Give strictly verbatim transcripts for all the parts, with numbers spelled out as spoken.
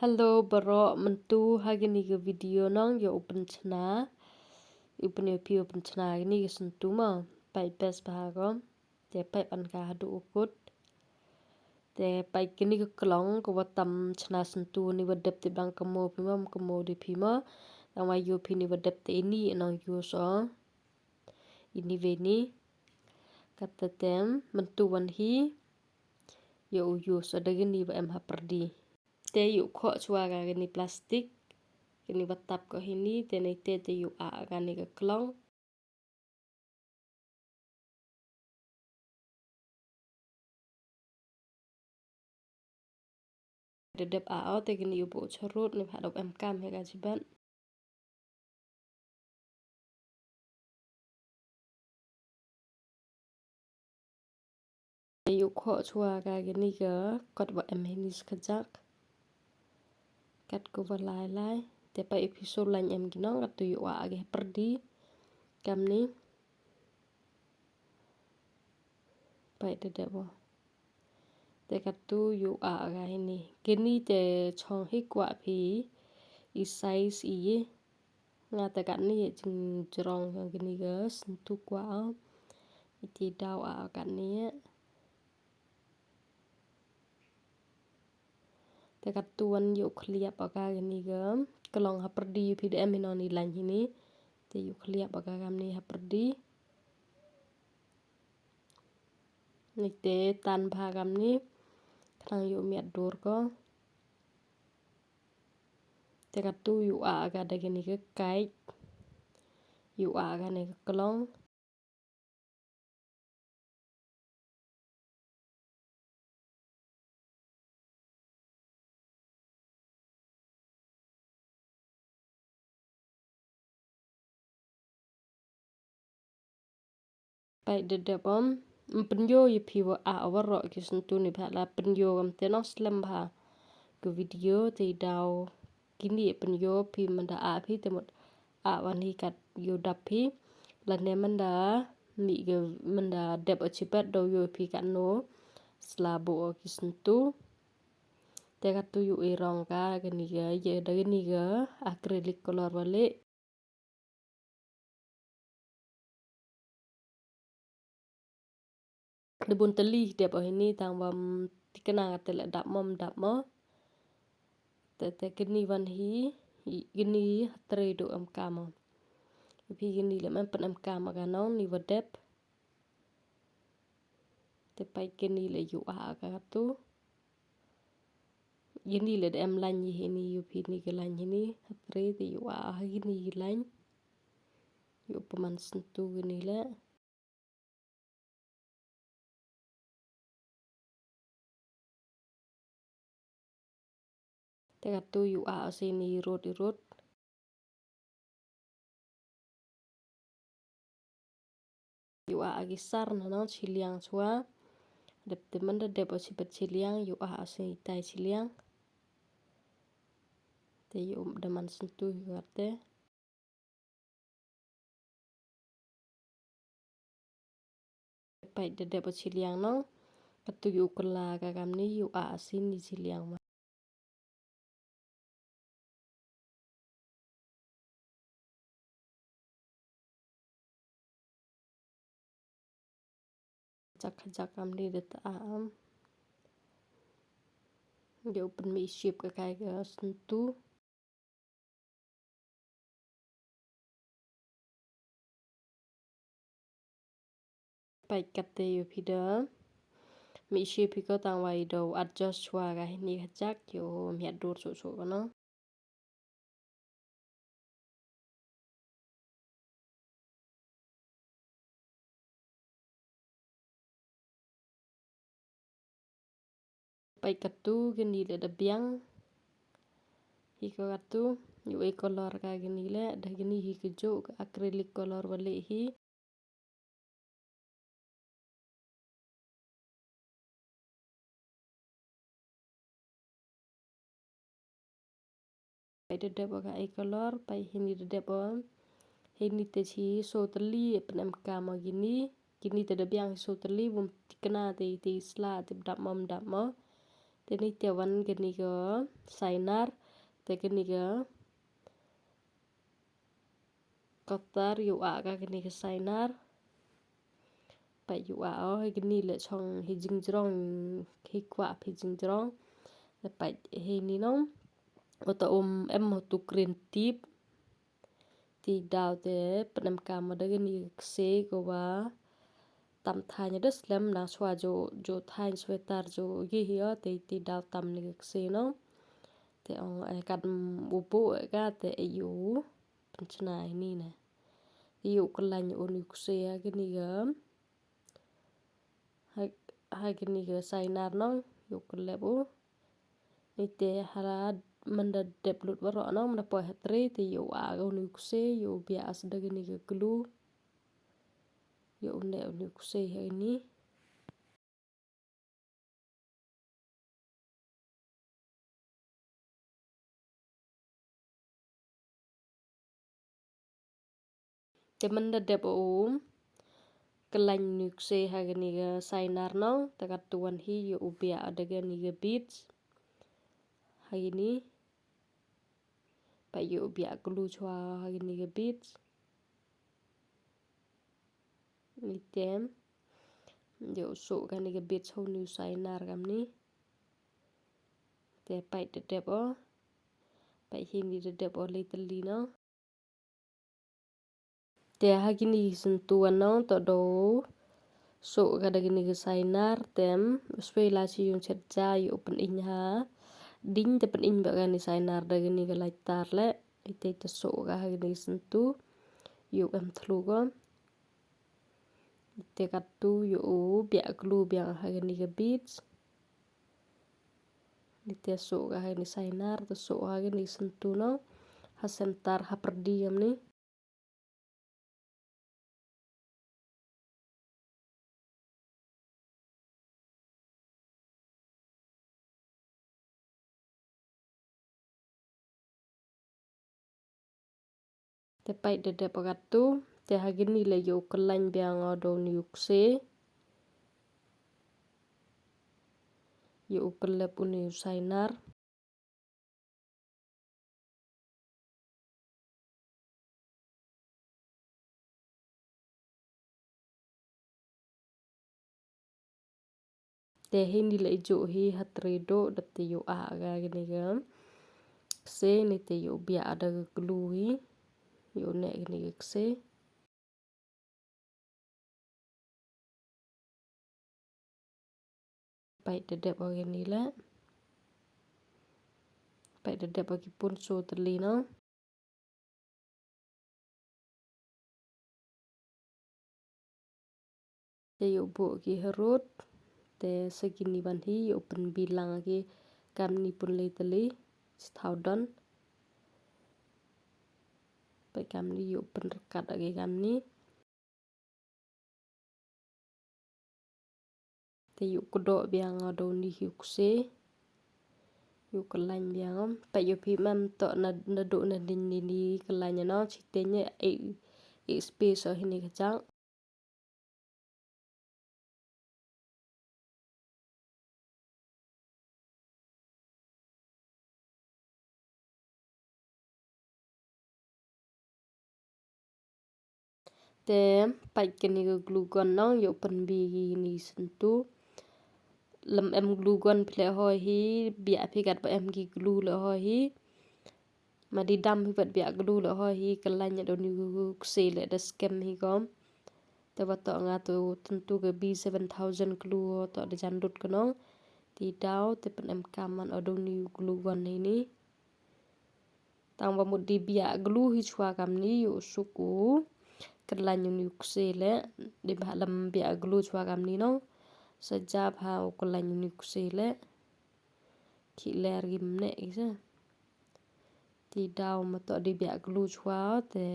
Hello baroh, mynta ha kani ka video ngan ïa u pynchna. U pyn ïa phi u pynchna kani ka syntu mo. Peit best bha ko. Te peit ban ka haduh u kut. Te peit kani ka klong kaba tam chna syntu, ni ba dep te dang kynmaw phi mo, kynmaw de phi mo. Tang ba ïoh phi ni ba dep te ini ngan ïoh so. Ini ba ini. Kata te mynta wan hi. Ïa u ïoh so da kani ba em ha pyrdi. Te ïoh khoh chwa ka kani plastik. Kani ba tap ko hini, te nai te te ïoh ah kani ka klong. Da dep ah o, te kani ïoh buh charut, ni ba dep em kam he ka jibat. Ïoh khoh chwa ka kani ka kot ba em hini sa kajak. Kat ko ba lai lai. Te peit ïa phi so lain em ki nong, katu ïoh ah ki ha pyrdi. Kamni. Peit da dep o. Te katu ïoh ah ka hini. Kini te chong hi kwah phi. I size i ye. Nga te katni jingjrong ka kani ka syntu kwah. Iti daw ah katni. Te katu wan ïoh khliap ah ka kani ka klong ha pyrdi, phi da em hi nong ni lain hini. Te ïoh khliap ah ka kamni ha pyrdi. Ni te tan bha kamni. Khnang ïoh miat dur ko. Te katu ïoh ah ka da kani ka kait. Ïoh ah kani ka klong. Peit da dep o. Ym pynïoh ïa phi wa ah waroh ki syntu, ni ba la pynïoh kam te nong slem bha. Ka video te daw kini pynïoh phi mynda ah phi te mut ah wan hi kat ïoh dap phi. Lane mynda mih ka mynda dep o chibat daw ïoh phi katno sla buh o ki syntu. Te katu ïoh i rong ka kani ka, ïa da kani ka acrylic color wale. Da bun tylli dep o hini tang bam tikna ka te la dap mo, dap mo. Te, te kini wan hi, i, kini ha tre du em kam o. Phi kini le em pyn em kam ka nong ni wa dep. Te peit kini le ïoh ah ka katu. Kini le da em lain hi hini, ïoh phi ni ka lain hini, ha tre te ïoh ah ha kini ki lain. Ïoh pynman syntu kini le. Te katu ïoh ah o sini rut i rut. Ïoh ah ki sar na nong chiliang chwa. Dep te mynda dep o chibat chiliang, ïoh ah o sini tai chiliang. Te ïoh da man syntu hi kate. Peit da dep o chiliang nong. Katu ïoh kylla ka kamni ïoh ah sini chiliang ma. Chak chak kamni da ta am. Ïoh pynmih shape ka kai ka syntu. Peit kate ïoh phi da mih shape phi ko tang wa i daw adjust chwa ka hini ka jak ïoh miat dur chuh chuh ko no. Peit katu kini le da biang. Hi ko katu, ïoh e color ka kini le, da kini hi ka juh ka acrylic color wale hi. Peit da dep o ka e color, peit hini da dep o. Hini te chi so tylli pyn em kam o kini. Kini te da biang so tylli bym tikna te te sla te dap mo dap mo. Te ni te wan kani ka sainar, te kani ka katar ïoh ah ka kani ka sainar. Peit ïoh ah o, hi kani leh chong hi jingjrong, hi kwah hi jingjrong. Te peit hi ni nong. Uta um em ho tu kren tip. Te daw te pynemkam da kani ka kse ko wa tam thaiñ da slem na swa jo, jo thaiñ sweater jo gi hi o, te, te daw tam ni ka kse no. Te ong ai kat u bu ka te ai u pynchna ni ne. Te ïoh kyllain uni u kse ha kani ka. Ha, ha kani ka sainar nong, ïoh kyllep u. Ni te ha la mynda dep lut baroh nong, mynda poi ha tre, te ïoh ah ka uni u kse, ïoh biah as da kani ka glue. Ïoh u neh uni u kse ha kani. Te mynda dep u kyllain uni u kse ha kani ka sainar nong, te katto wan hi ïoh u biah da kani ka beads. Ha kani. Peit ïoh u biah glue chwa ha kani ka beads. Ni te ïoh u suh kani ka beads ha uni u sainar kamni. Te peit da dep o. Peit hi ni da dep o lei tylli no. Te ha kini ki syntu wan nong to do suh ka da kini ki sainar tem. Swe la shi yung chet ja ïoh u pyniñ ha ding te pyniñ ba kani sainar da kini ki lighter le. Ite te suh ka ha kini ki syntu ïoh em thlu ko. Ite katu ïoh u biah glue biang ha kini ki beads. Ite suh ka ha kini sainar te suh ha kini ki syntu nong ha center ha pyrdi kamni. Te peit da dep katu te ha kini le ïoh u kyllain biang o da uni u kse. Ïoh u kyllep uni u sainar. Te hi ni la ïoh hi ha tre do dep te ïoh ah ka kini ka kse ni te ïoh biah da ka glue hi. Ïoh neh kini ka kse. Peit da dep ha kini le. Peit da dep ha ki pun so tylli nong. Te ïoh buh ki harud te sa kini ban hi ïoh pynbilang ki kamni pun lei tylli. Sthaw don. Peit kamni ïoh pynrkat ki kamni. Te ïoh kdoh biang o da uni u kse. Ïoh kyllain biang o. Peit ïoh phi mem to na, na do na ding ni ni kyllain no chiteng ïa i, i space o hini ka jang. Te peit kini ka glue gun nong ïoh pynbi kini syntu. Lem em glue gun phi leh hoi hi biah phi kat ba em ki glue leh hoi hi. Ma di dam hi bad biah glue leh hoi hi kyllain da uni u kse leh da skhem hi kom. Te wa to nga to tyntu ka B seven thousand glue to da jan lut ka nong. Ti daw te pynemkam man o da uni u glue gun hini. Tang ba mut di biah glue hi chwa kamni ïoh suk u kyllain uni u kse leh. Di ba lem biah glue chwa kamni nong. Sa jap ha u kyllain uni u kse leh. Ki ler ki mne ki sa. Ti daw ma to di biah glue chwa te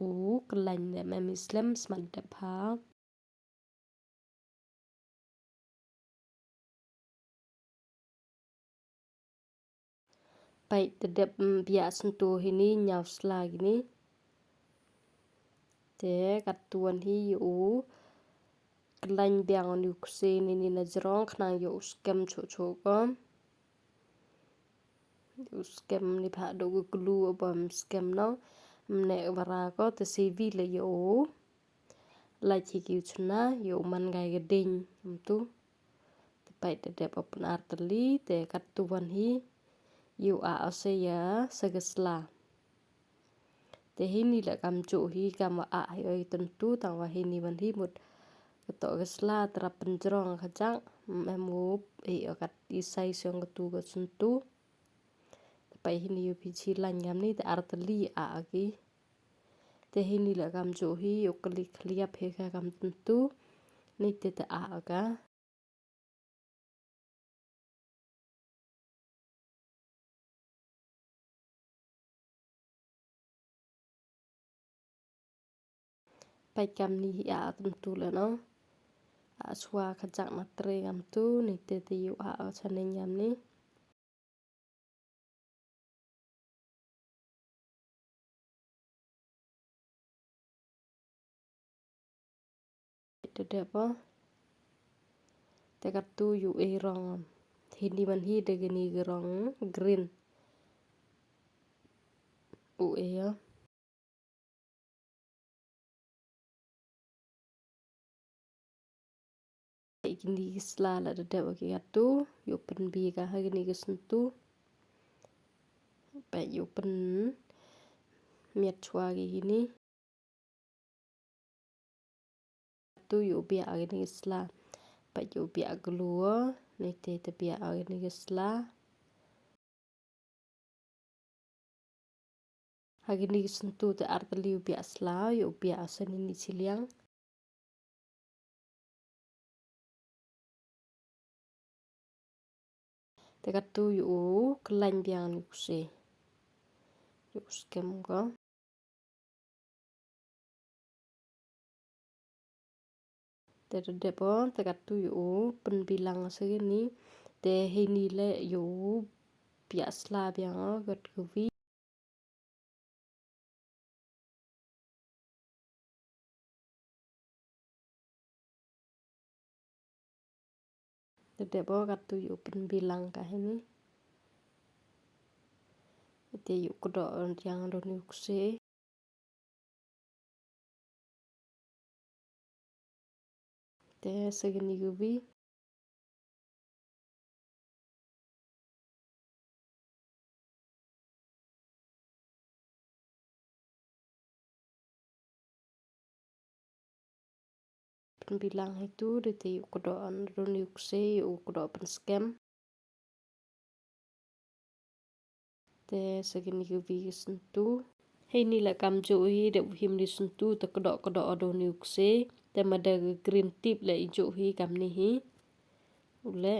u kyllain leh mem i slem smat dep ha. Peit te dep, mm, biah syntu hini ñiaw sla kini. Te katu wan hi ïoh u kyllain biang uni u kse ni ni na jrong khnang ïoh u skhem chuh chuh ko. U skem ni pha do gu klu bam skem nong. Mne bara ko te sivi le yo. Lait hi ki u chna yo man gai ga ding. Mtu. Te pait te dep open arteli te kat tu wan hi. Yo a ose ya sa ga sla. Te hini la kam ju hi kam wa a hi oi tentu tang wa hini wan hi mut. Ketok ga sla terap penjrong kajak. Em u e o kat isai siong ketu ga sentu. Te pait hini yo pi chi lain kam ni te arteli a ki. Te hini la kam ju hi yo klik liap hi ka kam tentu. Ni te te a ka. Pait kam ni hi a tentu le no. A swa kajak na tre kam tu ni te te yo a a chanen kam ni. Te dep o. Te katu yu e rong. Hini man hi de gini ge rong green. U e o. Gini ki sla la da dep ki katu, yu pynbi ka ha gini ki sentu. Pait yu pynmiat chwa ki gini. Tu yu biak gini ki sla. Pait yu biak glue, ni te te biak gini ki sla. Ha gini ki sentu te arteli u biak sla, yu biak seni ni chiliang. Te katu yu u kelain biang ni kuse. Yu u skem ko. Te dep o, te katu yu u pynbilang seni. Te hini le yu u biak sla biang o, gat kuvi. Te dep o katu yu pynbilang ka hini. Te yu kdo yang do ni kuse. Te seni kuvi. Pynbilang hitu de te yu kdo an run yu kuse yu kdo pynskem. Te seni kuvi ki sentu. Hini la kam ju hi de him ni sentu te kdo kdo odo ni kuse. Te mada green tip la i ju hi kam ni hi. Ule.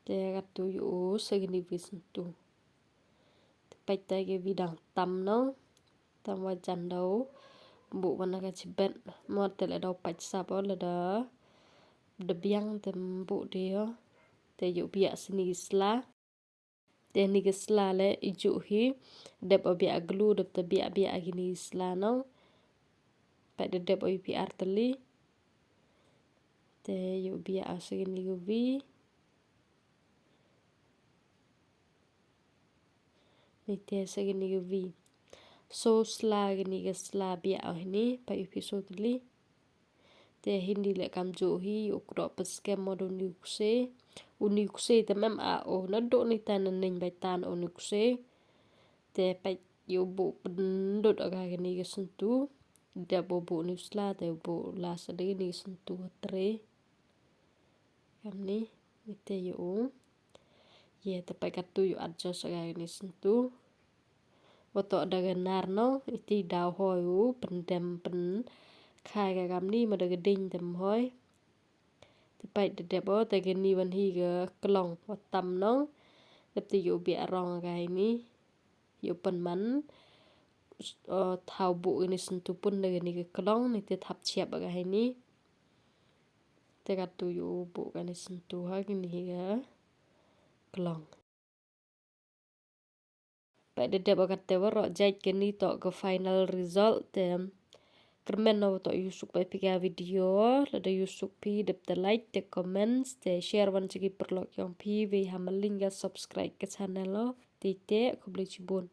Te katu yu u seni kuvi sentu. Te pait ta ki vi dang tam no. Tam wa jan dau. Bu wana ka chibet. Mo te le dau pait sap o le da. Da biang te bu de o. Te yu biak seni ki sla. Te ni ki sla le i ju hi. Dep o biak glue dep te biak biak gini ki sla no. Pait de dep o yu pi arteli. Te yu biak seni kuvi. Ni te seni kuvi. So sla gini ki sla biak o hini pait yu pi so teli. Te hini le kam ju hi yu kdo pynskem mo do ni kuse. U ni kuse te mem a o na do ni tan na ning bai tan o ni kuse. Te pait yu bu pyndut aga gini ki sentu. Dep o bu ni sla te bu la seni ni sentu tre. Kam ni, ni te yu u. Ye te pait katu yu adjust aga gini sentu. Wato da ga nar no, iti dau hoi u, pyndem pynkhai ka kam ni, mada ga ding dem hoi. Te pait de dep o, te gini wan hi ga klong, watam no. Dep te yu biak rong ga hini. Yu pynman, eh, thau bu gini sentu pun da gini ga klong, ni te thap chiap ga hini. Te katu yu bu gini sentu ha gini ga klong. Pait de dep o kate waroh jait kani to ka final result te. Kyrmen no to ïusuk ba phi ka video, lada ïusuk phi dep te like, te comments, te share wan chiki perlok yong phi, wei ha maling ka subscribe ka channel lo, te te khublei chibun.